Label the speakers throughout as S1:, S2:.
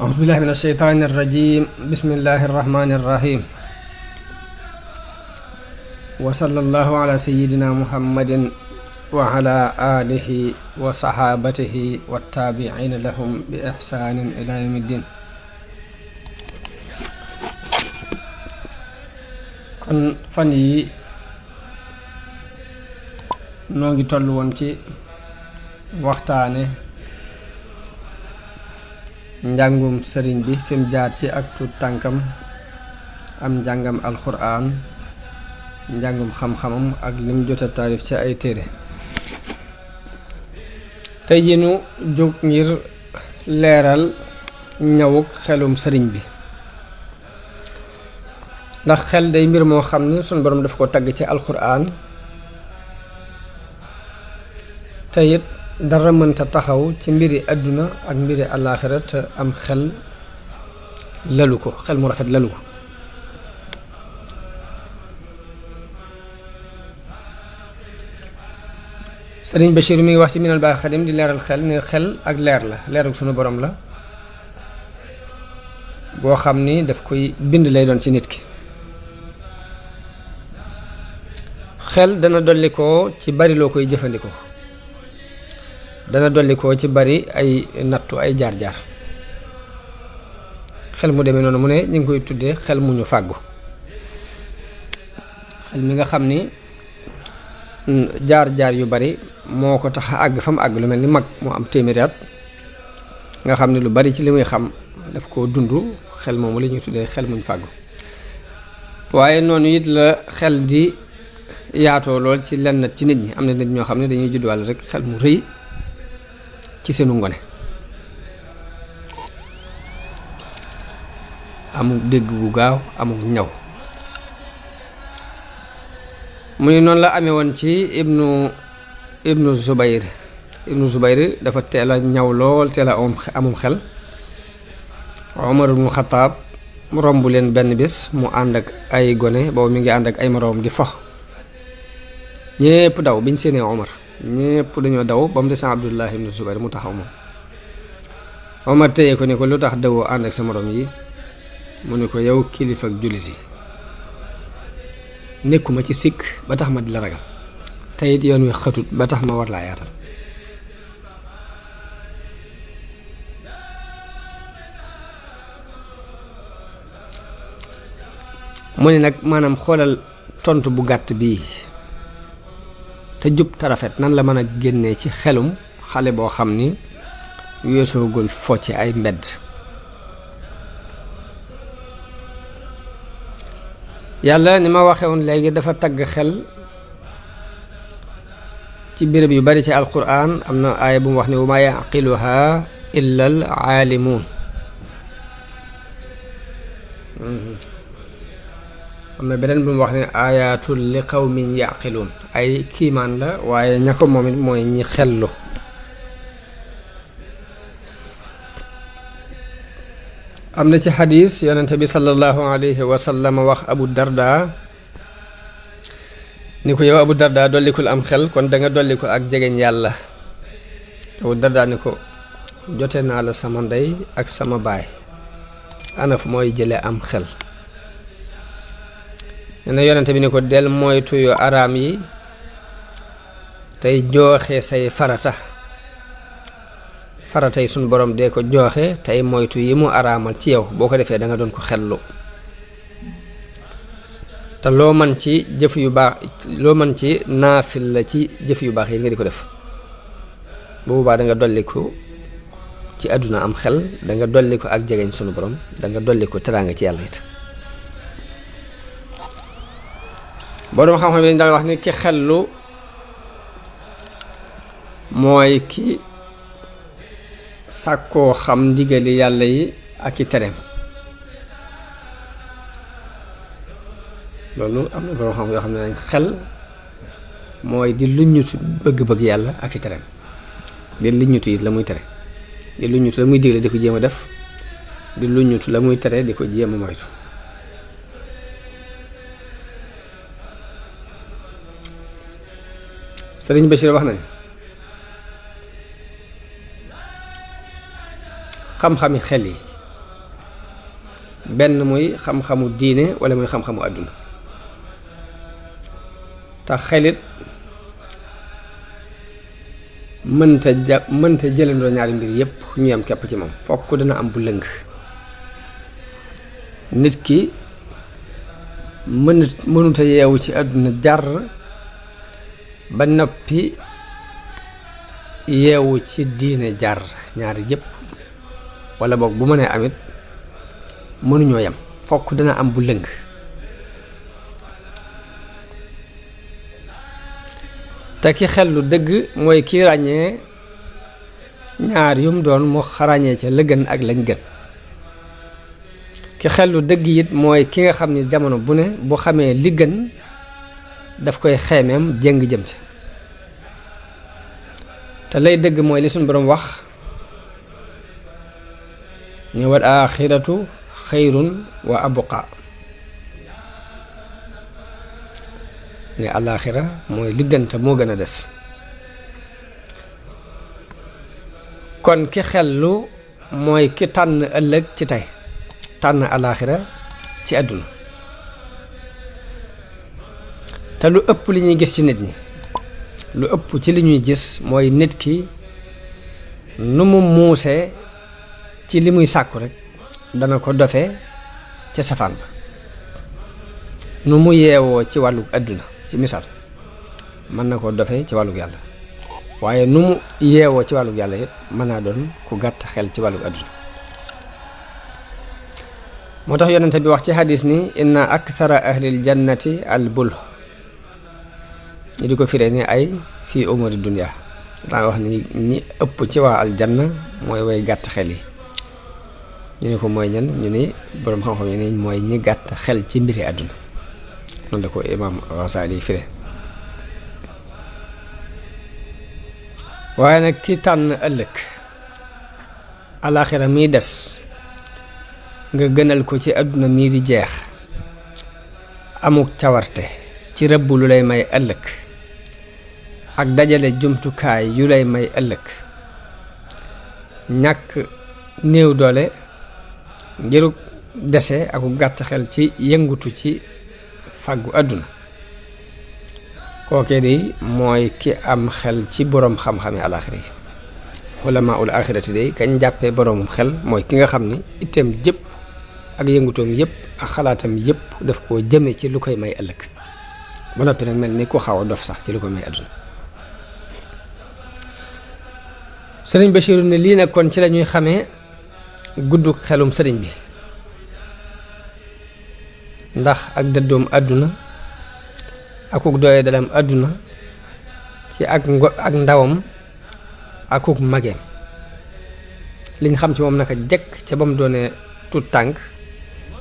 S1: أعوذ بالله من الشيطان الرجيم بسم الله الرحمن الرحيم وصلى الله على سيدنا محمد وعلى آله وصحابته والتابعين لهم بإحسان إلى يوم الدين kon fan yi noo ngi toll woon ci waxtaane njàngum sëriñ bi fi mu jaar ci ak tuut tànkam am njàngam alxuraan njàngum xam-xamam ak lim jota taarif ci ay téere tey ji nu jóg ngir leeral ñëwuk xelum sëriñ bi ndax xel day mbir moo xam ni sunu borom daf ko tagg ci alxuraan te it dara mënta taxaw ci mbiri àdduna ak mbiri àllaaxira te am xel lalu ko xel mu rafet lalu ko sëriñ Bachir mi ngi wax ci minal baax xadim di leeral xel ne xel ak leer la leeruk sunu borom la boo xam ni daf koy bind lay doon ci nit ki xel dana dolli ko ci bari loo koy jëfandikoo dana dolli ko ci bari ay nattu ay jaar-jaar xel mu demee noonu mu ne ñu ngi koy tuddee xel mu ñu fàggu xel mi nga xam ni jaar-jaar yu bari moo ko tax a àgg fa mu àgg lu mel ni mag moo am téeméeri at nga xam ne lu bari ci li muy xam daf koo dund xel moomu la ñuy tuddee xel muñ fàggu waaye noonu it la xel di yaatoo lool ci lenn ci nit ñi am na nit ñoo xam ne dañuy juddwaale rek xel mu rëy ci seenu ngone amul dégg gu gaaw amul ñaw mu ni noonu la amee woon ci ibnu Zubayr dafa teel a ñaw lool teel a amum xel Omar ibnu Xataab romb leen benn bis mu ànd ak ay gone boobu mi ngi ànd ak ay moroom di fo ñépp daw biñ séenee Omar ñépp dañoo daw ba mu des Abdullah ibnu Zubayr mu taxaw moom Omar téye ko ne ko lu tax dawoo ànd ak sa moroom yi mu ne ko yow kilifa ak jullit yi nekkuma ci sikk ba tax ma di la ragal te it yoon wi xatut ba tax ma war laa yaatal mu ne nag maanaam xoolal tontu bu gàtt bii te jub te rafet nan la mën a génnee ci xelum xale boo xam ni weesoogul fo ci ay mbedd yàlla ni ma waxe woon léegi dafa tagg xel ci béréb yu bari ci alquran am na aaya bu mu wax ni wa ma yaqiluha illa al aalimuun am na beneen bu mu wax ne ayatul li qawmin yaqiluun ay kiimaan la waaye ña ko moom it mooy ñi xellu am na ci xadis yonente bi sallallahu alayhi wa sallam wax Abu Darda ni ko yow Abu Darda dollikul am xel kon da nga dolli ko ak jegeñ yàlla Abu Darda ni ko jote naa la sama ndey ak sama baay ana fu mooy jële am xel nee na yonente bi ni ko del moytu yu araam yi tey jooxe say farata yi sunu borom dee ko jooxe tey moytu yi mu araamal ci yow boo ko defee da nga doon ko xellu te loo man ci jëf yu baax loo man ci naafil la ci jëf yu baax yi nga di ko def boobu baa da nga dolli ko ci àdduna am xel da nga dolli ko ak jegeñ sunu borom da nga dolli ko teraanga ci yàlla it boroom xam-xam yi dañ daan wax ni ki xellu mooy ki sàkkoo xam ndigali yàlla yi ak i tereem loolu am na boroom xam yoo xam ne nañ xel mooy di luññutu bëgg-bëgg yàlla ak i tereem di luññutu it la muy tere di luññutu la muy digle di ko jéem a def di luññutu la muy tere di ko jéem a moytu Sëriñ Bachir wax nañ xam-xami xel yi benn muy xam-xamu diine wala muy xam-xamu àdduna tax xelit mënta jëlandoo ñaari mbir yépp ñu yam képp ci moom fokk dana am bu lëng nit ki mënuta yeewu ci àdduna jar ba noppi yeewu ci diine jar ñaari yépp wala boog bu mënee amit mënuñoo yem fokk dana am bu lëng te ki xel lu dëgg mooy ki ràññee ñaar yum doon mu ràññee ca la gën ak lañ gën ki xel lu dëgg it mooy ki nga xam ni jamono bu ne bu xamee li gën daf koy xeemeem jéng jëm ca te lay dëgg mooy li suñu boroom wax ni wal aaxiratu xayrun wa abqa ne alaaxira mooy liggante moo gën a des kon ki xellu mooy ki tànn ëllëg ci tey tànn alaaxira ci àdduna te lu ëpp li ñuy gis ci nit ñi lu ëpp ci li ñuy gis mooy nit ki nu mu muusee ci li muy sàkku rek dana ko dofee ca safaan ba nu mu yeewoo ci wàllu àdduna ci misaal mën na ko dofee ci wàllu yàlla waaye nu mu yeewoo ci wàllu yàlla it mën naa doon ku gàtt xel ci wàllu àdduna moo tax yonente bi wax ci hadis ni inna akthara ahlil jannati al bul ñi di ko firee ni ay fii umuri dunya daan wax ni ñi ëpp ci waa aljanna mooy way gàtt xel yi ñu ne ko mooy ñan ñu ni boroom xam-xam yi ni mooy ñi gàtt xel ci mbiri àdduna noonu la ko imaam Ghazali fire waaye nag ki tànn ëllëg alaaxira miy des nga gënal ko ci àdduna mii di jeex amuk cawarte ci rëbb lu lay may ëllëg ak dajale jumtukaay yu lay may ëllëg ñàkk néew doole ngiruk dese aku gàtt xel ci yëngutu ci fàggu àdduna kookee di mooy ki am xel ci boroom xam-xami alaaxira yi ulamaa ul aaxirati day kañ jàppee boroomum xel mooy ki nga xam ni itam jëpp ak yëngutoom yëpp ak xalaatam yëpp daf koo jëme ci lu koy may ëllëg ba noppi nag mel ni ku xaw a dof sax ci lu koy may àdduna sëriñ Bachir ne lii nag kon ci la ñuy xamee gudduk xelum sëriñ bi ndax ak dëddoom àdduna akuk doye dalam àdduna ci ak ndawam akuk mageem liñ xam ci moom naka jekk ca ba mu doonee tut tànk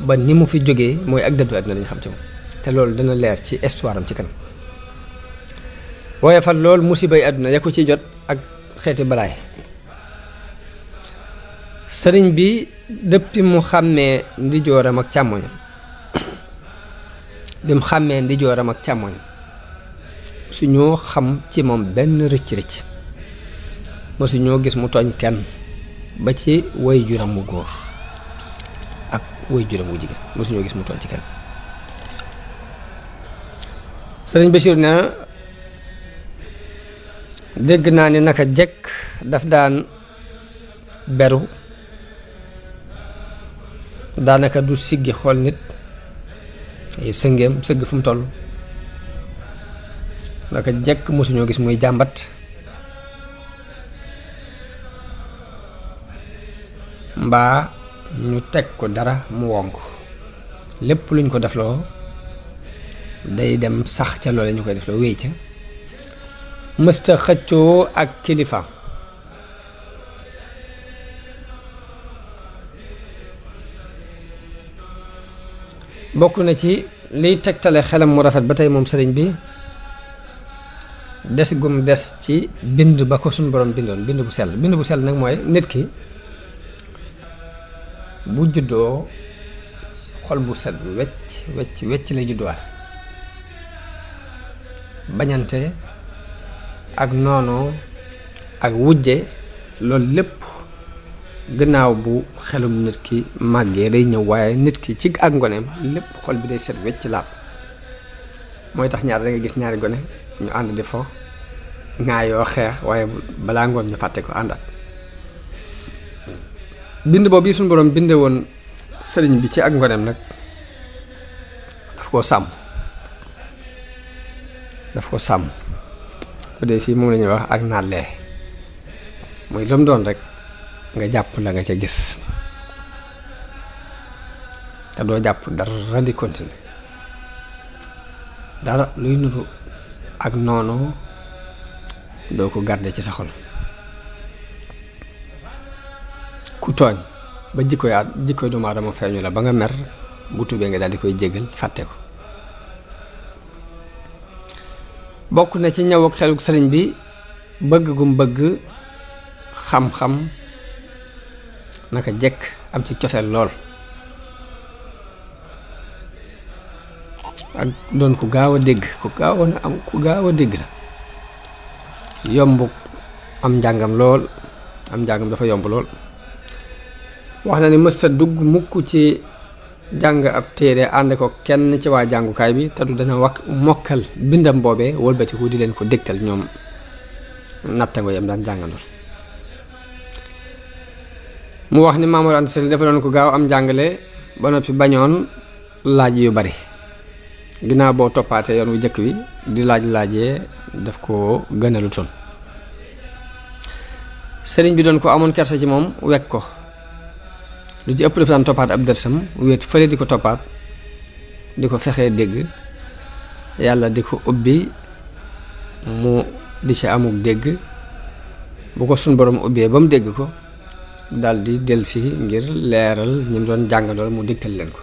S1: ba ni mu fi jógee mooy ak dëddu àdduna lañ xam ci moom te loolu dana leer ci histoire am ci kanam waaye fa loolu musibay àdduna ya ko ci jot ak xeeti balaay sëriñ bi dëppi mu xàmmee ndijooram ak càmmoñam bi mu xàmmee ndijooram ak càmmoñam suñoo xam ci moom benn rëcc-rëcc mësuñoo gis mu tooñ kenn ba ci way juram mu góor ak way juram wu jigéen mësuñoo gis mu tooñ ci kenn sëriñ Bachir ne dégg naa ni naka jekk daf daan beru daanaka du siggi xool nit ay sëngeem sëgg fu mu toll naka jekk mosuñoo gis muy jàmbat mbaa ñu teg ko dara mu wonk lépp luñ ko defloo day dem sax ca loole ñu koy defloo wéy ca mësta xëccoo ak kilifaam bokk na ci liy tegtale xelam mu rafet ba tey moom sëriñ bi des gum des ci bind ba ko suñu borom bindoon bind bu sell nag mooy nit ki bu juddoo xol bu set wecc lay judduwaat bañante ak noonoo ak wujje loolu lépp gannaaw bu xelum nit ki màggee day ñëw waaye nit ki ci ak ngoneem lépp xol bi day set wecc laab mooy tax ñaar da nga gis ñaari gone ñu ànd di fo ŋaayoo xeex waaye balaa ngoon ñu fàtte ko àndaat bind boobu yi suñu borom binde woon sëriñ bi ci ak ngoneem nag daf koo sàmm bu dee fii moom la ñuy wax ak nàllee muy lu mu doon rek nga jàpp la nga ca gis te doo jàpp dara di continuer dara luy nuru ak noonu doo ko garder ci sa xol ku tooñ ba jikkoy doomu aadama feeñu la ba nga mer bu tubee nga daal di koy jégal fàtte ko bokk na ci ñëw ak xeluk sëriñ bi bëgg gum bëgg xam-xam naka jekk am ci cofeel lool ak doon ku gaaw a dégg ku gaaw a dégg la yomb am njàngam lool am njàngam dafa yomb lool wax na ni mësta dugg mukk ci jàng ab téere ànd ko kenn ci waa jàngukaay bi te du dana mokkal bindam boobee wëlbatiku di leen ko dégtal ñoom nattango yam daan jàngandool mu wax ni Maam Mor Anta Sali dafa doon ko gaaw am njàngale ba noppi bañoon laaj yu bari ginnaaw boo toppaatee yoon wu jëkk wi di laajee daf ko gënalu toon sëriñ bi doon ko amoon kersa ci moom wekk ko lu ci ëpp dafa daan toppaat ab dërsam wéet fële di ko toppaat di ko fexee dégg yàlla di ko ubbi mu di ci amuk dégg bu ko sun borom ubbee ba mu dégg ko daldi delsi ngir leeral ñi mu doon jàngandool mu digtal leen ko